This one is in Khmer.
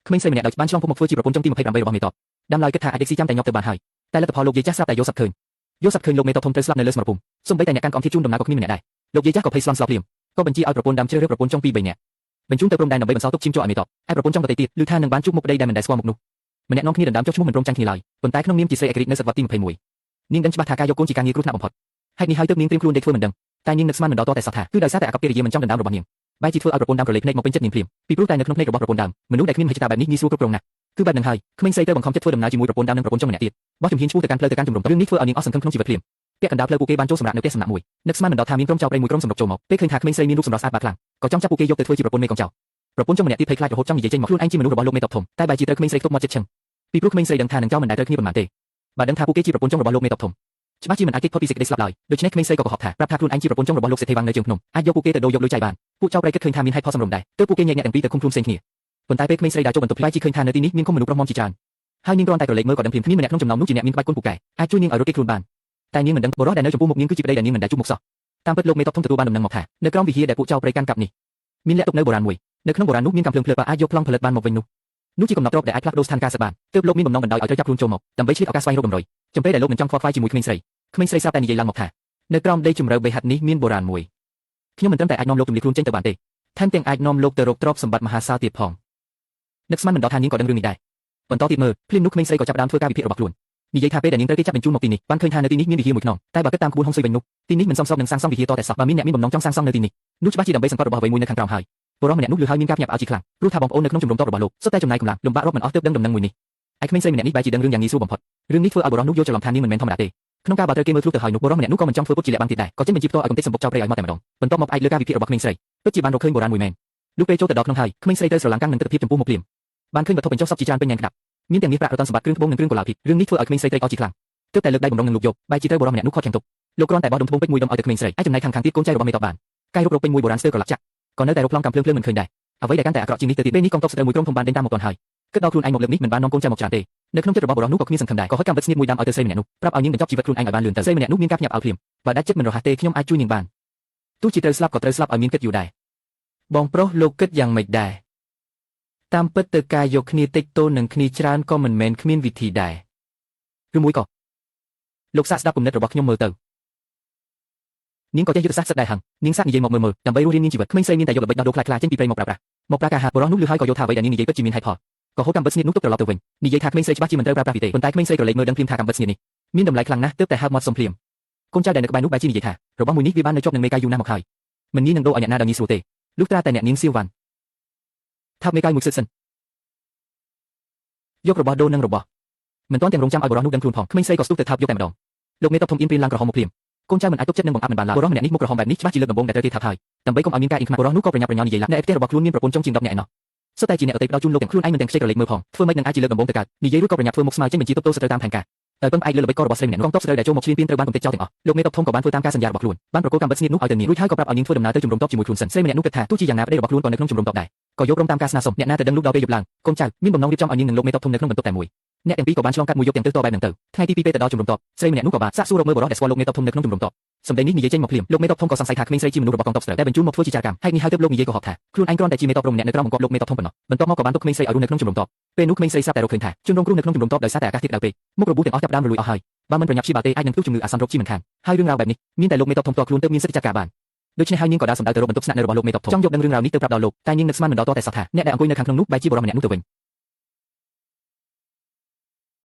ក្មេងស្រីម្នាក់ដោយបានឆ្លងភពមកធ្វើជាប្រពន្ធចុងទី28របស់មេតបដើមឡើយគិតថាអាចដេកស៊ីចាំតែញាប់ទៅបានហើយតែលទ្ធផលលោកយាយចាស់ស្រាប់តែយល់សប្តិឃើញយល់សប្តិឃើញលោកមេតបធំត្រូវស្លាប់នៅលើសមរភូមិសូម្បីតែអ្នកកាន់កំធៀបជូនដំណើរក៏គ្មានម្នាក់ដែរលោកយាយចាស់ក៏ភ័យស្លន់ស្លោភ្លាមក៏បញ្ជាឲ្យប្រពន្ធដើមជ្រើសរើសប្រពន្ធចុងពី3នាក់បញ្ជូនទៅព្រំដែនដើម្បីបន្សល់ទុកឈាមជ័រឲ្យមេតបឯប្រពន្ធចុងដទៃទៀតឮថានឹងបានជួបមុខប្តីដែលមិនដែលស្គាល់មុខនោះម្នាក់នាំគ្នាដណ្ដើមចុះឈ្មោះមិនព្រមចាញ់គ្នាឡើយប៉ុន្តែក្នុងនាមជាស្រីឯករាជ្យនៅសតវត្សទី21នាងដឹងច្បាស់ថាការយកកូនជាការងារគ្រោះថ្នាក់បំផុតហេតុនេះហើយទើបនាងត្រៀមខ្លួនដេកធ្វើមិនដឹងតែនាងនឹកស្មានមិនដល់តតែសោះថាគឺដោយសារតែអាកប្បកិរិយាមិនចំដណ្ដើមរបស់នាងបែរជាធ្វើឲ្យប្រពន្ធដើមក្រឡេកភ្នែកមកពេញចិត្តនាងភ្លាមពីព្រោះតែនៅក្នុងភ្នែករបស់ប្រពន្ធដើមមនុស្សដែលគ្មានមហិច្ឆតាបែបនេះងាយស្រួលគ្រប់គ្រងណាស់គឺបែបនឹងហើយក្មេងស្រីត្រូវបង្ខំចិត្តធ្វើដំណើរជាមួយប្រពន្ធដើមនិងប្រពន្ធចុងម្នាក់ទៀតបោះជំហានឆ្ពោះទៅកាន់ផ្លូវទៅកាន់ជំរំរឿងនេះធ្វើឲ្យនាងអស់សង្ឃឹមក្នុងជីវិតភ្លាមពាក់កណ្ដាលផ្លូវពួកគេបានចូលសម្រាប់នៅផ្ទះសំណាក់មួយនឹកស្មានមិនដល់ថាមានក្រុមចៅព្រៃមួយក្រុមសម្រុកចូលមកពេលឃើញថាក្មេងស្រីមានរូបសម្រស់ស្អាតបាតខ្លាំងក៏ចង់ចាប់ពួកគេយកទៅធ្វើជាប្រពន្ធមេកងចៅប្រពន្ធចុងម្នាក់ទៀតភ័យខ្លាចរហូតចង់និយាយចេញមកខ្លួនឯងជាមនុស្សរបស់លោកមេតបធំតែបែរជាត្រូវក្មេងស្រីខ្ទប់មាត់ចិត្តឈឹងពីព្រោះក្មេងស្រីដឹងថានឹងចៅមិនដែលត្រូវគ្នាប៉ុន្មានទេបើដឹងថាពួកគេជាប្រពន្ធចុងរបស់លោកមេតបធំច្បាស់ជាមិនអាចគេចផុតពីសេចក្តីស្លាប់ឡើយដូច្នេះក្មេងស្រីក៏កុហកថាប្រាប់ថាខ្លួនឯងជាប្រពន្ធចុងរបស់លោកសេដ្ឋីវ៉ាងនៅជើងភ្នំអាចយកពួកគេទៅដូរយកលុយចាយបានពួកចៅព្រៃគិតឃើញថាមានហេតុផលសមរម្យដែរទើបពួកគេញែកអ្នកទាំងពីរទៅឃុំខ្លួនផ្សេងគ្នាប៉ុន្តែពេលក្មេងស្រីដើរចូលបន្ទប់បែរជាឃើញថានៅទីនេះមានឃុំមនុស្សប្រុសមាំជាច្រើនហើយនាងគ្រាន់តែក្រឡេកមើលក៏ដឹងភ្លាមគ្មានម្នាក់ក្នុងចំណោមនោះជាអ្នកមានក្បាច់គុណពូកែអាចជួយនាងឲ្យរត់គេចខ្លួនបានតែនាងមិនដឹងបុរសដែលនៅចំពោះមុខនាងគឺជាប្តីដែលនាងមិនដែលជួបមុខសោះតាមពិតលោកមេតបធំទទួលបានដំណឹងមកថានៅក្រោមវិហារដែលពួកចៅព្រៃកាន់កាប់នេះមានលាក់ទុកនៅបុរាណមួយនៅក្នុងបុរាណនោះមានកាំភ្លើងភ្លើអាចយកប្លង់ផលិតបានមកវិញនោះនោះជាកំណត់ទ្រព្យដែលអាចផ្លាស់ប្ដូរស្ថានភាពសិតបានទើបលោកមានបំណងបណ្ដោយឲ្យត្រូវចាប់ខ្លួនចូលមកដើម្បីឆ្លៀតឱកាសស្វែងរកតម្រុយចំពេលដែលលោកមិនចង់ខ្វល់ខ្វាយជាមួយក្មេងស្រីក្មេងស្រីស្រាប់តែនិយាយឡើងមកថានៅក្រោមដីជម្រៅបេហិតនេះមានបុរាណមួយខ្ញុំមិនត្រឹមតែអាចនាំលោកជំនះខ្លួនចេញទៅបានទេថែមទាំងអាចនាំលោកទៅរកទ្រព្យសម្បត្តិមហាសាលទៀតផងនឹកស្មានមិនដល់ថានាងក៏ដឹងរឿងនេះដែរបន្តទៀតមើលភ្លាមនោះក្មេងស្រីក៏ចាប់ផ្ដើមធ្វើការវិភាគរបស់ខ្លួននិយាយថាពេលដែលនាងត្រូវគេចាប់បញ្ជូនមកទីនេះបានឃើញថានៅទីនេះមានវិហារមួយខ្នងតែបើគិតតាមក្បួនហុងស៊ុយវិញនោះទីនេះមិនសមស្របនឹងសាងសង់វិហារតតែសោះបើមានអ្នកមានបំណងចង់សាងសង់នៅទីនេះនោះច្បាស់ជាដើម្បីសង្កត់របស់អ្វីមួយនៅខាងក្រោមហើយបុរសម្នាក់នោះឮហើយមានការភ្ញាក់ផ្អើលជាខ្លាំងព្រោះថាបងប្អូននៅក្នុងជំរំតបរបស់លោកសុទ្ធតែចំណាយកម្លាំងលំបាករកមិនអស់ទើបដឹងដំណឹងមួយនេះឯក្មេងស្រីម្នាក់នេះបែរជាដឹងរឿងយ៉ាងងាយស្រួលបំផុតរឿងនេះធ្វើឲ្យបុរសនោះយល់ច្រឡំថានាងមិនមែនធម្មតាទេក្នុងការបើត្រូវគេមើលធ្លុះទៅហើយនោះបុរសម្នាក់នោះក៏មិនចង់ធ្វើពុតជាលាក់បាំងទៀតដែរក៏ចេញបញ្ជាផ្ទាល់ឲ្យកំទេចសម្បុកចៅព្រៃឲ្យមកតែម្ដងបន្ទាប់មកផ្អែកលើការវិភាគរបស់ក្មេងស្រីពិតជាបានរកឃើញបុរាណមួយមែនលុះពេលចូលទៅដល់ក្នុងហើយក្មេងស្រីត្រូវស្រឡាំងកាំងនឹងទិដ្ឋភាពចំពោះមុខភ្លាមបានឃើញវត្ថុបញ្ចុះសពជាច្រើនពេញណែនក្តាប់មានទាំងមាសប្រាក់រតនសម្បត្តិគ្រឿងត្បូងនិងគ្រឿងកុលាលភិបរឿងនេះធ្វើឲ្យក្មេងស្រីត្រេកអរជាខ្លាំងទើបតែលើកដៃបំរុងនឹងលោកយកបែរជាត្រូវបុរសម្នាក់នោះខត់ខាងទុកលោកគ្រាន់តែបោះដុំត្បូងពេជ្រមួយដុំឲ្យទៅក្មេងស្រីឯចំណែកខាងខាងទៀតកូនចៅរបស់មេតបបានកាយរុករកពេញមួយបុរាណស្ទើរក្រឡាប់ចាក់ក៏នៅតែរកប្លង់កាំភ្លើងភ្លើងមិនឃើញដែរអ្វីដែលកាន់តែអាក្រក់ជាងនេះទៅទៀតពេលនេះកងទ័ពសត្រូវមួយក្រុមធំបានដេញតាមមកទាន់ហើយគិតដល់ខ្លួនឯងមកលើកនេះមិនបាននាំកូនចៅមកច្រើនទេនៅក្នុងចិត្តរបស់បុរសនោះក៏គ្មានសង្ឃឹមដែរក៏ហុចកាំបិតស្នៀតមួយដើមឲ្យទៅស្រីម្នាក់នោះប្រាប់ឲ្យនាងបញ្ចប់ជីវិតខ្លួនឯងឲ្យបានលឿនទៅស្រីម្នាក់នោះមានការភ្ញាក់ផ្អើលភ្លាមបើដាច់ចិត្តមិនរហ័សទេខ្ញុំអាចជួយនាងបានទោះជាត្រូវស្លាប់ក៏ត្រូវស្លាប់ឲ្យមានកិត្តិយសដែរបងប្រុសលោកគិតយ៉ាងម៉េចដែរតាមពិតទៅការយកគ្នាតិចទល់នឹងគ្នាច្រើនក៏មិនមែនគ្មានវិធីដែរឬមួយក៏លោកសាកស្ដាប់គំនិតរបស់ខ្ញុំមើលទៅនាងក៏ចេះយុទ្ធសាស្ត្រសិតដែរហឹងនាងសាកនិយាយមកមើលមើលដើម្បីរស់រានមានជីវិតក្មេងស្រីមានតែយកល្បិចដោះដូរខ្លាចខ្លាចេញពីព្រៃមកប្រើប្រាស់មកប្រើការហាបុរសនោះលឺហើយក៏យល់ថាអ្វីដែលនាងនិយាយពិតជាមានហេតុផលក៏ហូតកាំបិតស្នៀតនោះទុកត្រឡប់ទៅវិញនិយាយថាក្មេងស្រីច្បាស់ជាមិនត្រូវប្រើប្រាស់ពីទេប៉ុន្តែក្មេងស្រីក៏លេចមើលដឹងភ្លាមថាកាំបិតស្នៀតនេះមានតម្លៃខ្លាំងណាស់ទើបតែហើបមាត់សុំភ្លាមកូនចៅដែលនៅក្បែរនោះបែរជានិយាយថារបស់មួយនេះវាបាននៅជាប់នឹងមេកាយយូរណាស់មកហើយមិនងាយនឹងដូរឲ្យអ្នកណាដោយងាយស្រួលទេលុះត្រាតែអ្នកនាងសៀវវ៉ាន់ថាបមេកាយមួយសិតសិនយករបស់ដូរនឹងរបស់មិនទាន់ទាំងរងចាំឲ្យបុរសនោះដឹងខ្លួនផងក្មេងស្រីក៏ស្ទុះទៅថើបយកតែម្ដងលោកមេតបធំអៀនព្រានឡើងក្រហមមកភ្លាមកូនចៅមិនអាចទុកចិត្តនឹងបង្អាប់មិនបានឡើយបុរសម្នាក់នេះមុខក្រហមបែបនេះច្បាស់ជាលើកដំបូងដែលត្រូវគេថើបហើយដើម្បីកុំឲ្យមានការអៀនខ្មាស់បុរសនោះក៏ប្រញាប់ប្រញាល់និយាយឡើងនៅឯផ្ទះរបស់ខ្លួនមានប្រពន្ធចុងជាង10នាក់ឯណោះសុទ្ធតែជាអ្នកដទៃផ្ដល់ជូនលោកទាំងខ្លួនឯងមិនទាំងខ្ចីក្រឡេកមើលផងធ្វើម៉េចនឹងអាចជាលើកដំបូងទៅកើតនិយាយរួចក៏ប្រញាប់ធ្វើមុខស្មើចេញបញ្ជាទប់ទល់សត្រូវតាមផែនការដោយពឹងផ្អែកលើល្បិចករបស់ស្រីម្នាក់នោះកងទ័ពសត្រូវដែលចូលមកឈ្លានពានត្រូវបានកំទេចចោលទាំងអស់លោកមេតបធំក៏បានធ្វើតាមការសន្យារបស់ខ្លួនបានប្រគល់កាំបិតស្នៀតនោះឲ្យទៅនាងរួចហើយក៏ប្រាប់ឲ្យនាងធ្វើដំណើរទៅជំរំទ័ពជាមួយខ្លួនសិនស្រីម្នាក់នោះគិតថាទោះជាយ៉ាងណាប្តីរបស់ខ្លួនក៏នៅក្នុងជំរំទ័ពដែរក៏យកព្រមតាមការស្នើសុំអ្នកណាទៅដឹងលុះដល់ពេលយប់ឡើងកូនចៅមានបំណងរៀបចំឲ្យនាងនិងលោកមេតបធំនៅក្នុងបន្ទប់តែមួយអ្នកទាំងពីរក៏បានឆ្លងកាត់មួយយប់ទាំងទើសតបែបហ្នឹងទៅថ្ងៃទី2ពេលទៅដល់ជំរំទ័ពស្រីម្នាក់នោះក៏បានសាកសួររកមើលបុរសដែលស្គាល់លោកមេតបធំនៅក្នុងជំរំទ័ពសម្ដីនេះនិយាយចេញមកភ្លាមលោកមេតបធំក៏សង្ស័យថាក្មេងស្រីជាមនុស្សរបស់កងទ័ពសត្រូវតែបញ្ជូនមកធ្វើជាចារកម្មហេតុនេះហើយទើបលោកនិយាយកុហកថាខ្លួនឯងគ្រាន់តែជាមេតបរងម្នាក់នៅក្រោមបង្គាប់លោកមេតបធំប៉ុណ្ណោះបន្ទាប់មកក៏បានទុកក្មេងស្រីឲ្យរស់នៅក្នុងជំរំទ័ពពេលនោះក្មេងស្រីស្រាប់តែរកឃើញថាជនរងគ្រោះនៅក្នុងជំរំទ័ពដោយសារតែអាកាសធាតុក្តៅពេកមុខរបួសទាំងអស់ចាប់ផ្ដើមរលួយអស់ហើយបើមិនប្រញាប់ព្យាបាលទេអាចនឹងផ្ទុះជំងឺអាសន្នរោគជាមិនខានហើយរឿងរ៉ាវបែបនេះមានតែលោកមេតបធំផ្ទាល់ខ្លួនទើបមានសិទ្ធិចាត់ការបានដូច្នេះហើយនាងក៏ដើរសម្ដៅទៅរកបន្ទប់ស្នាក់នៅរបស់លោកមេតបធំចង់យកដឹងរឿងរ៉ាវនេះទៅប្រាប់ដល់លោកតែនាងនឹកស្មានមិនដល់តតែសោះថាអ្នកដែលអង្គុយនៅខាងក្នុងនោះបែរជាបុរសម្នាក់នោះទៅវិញ។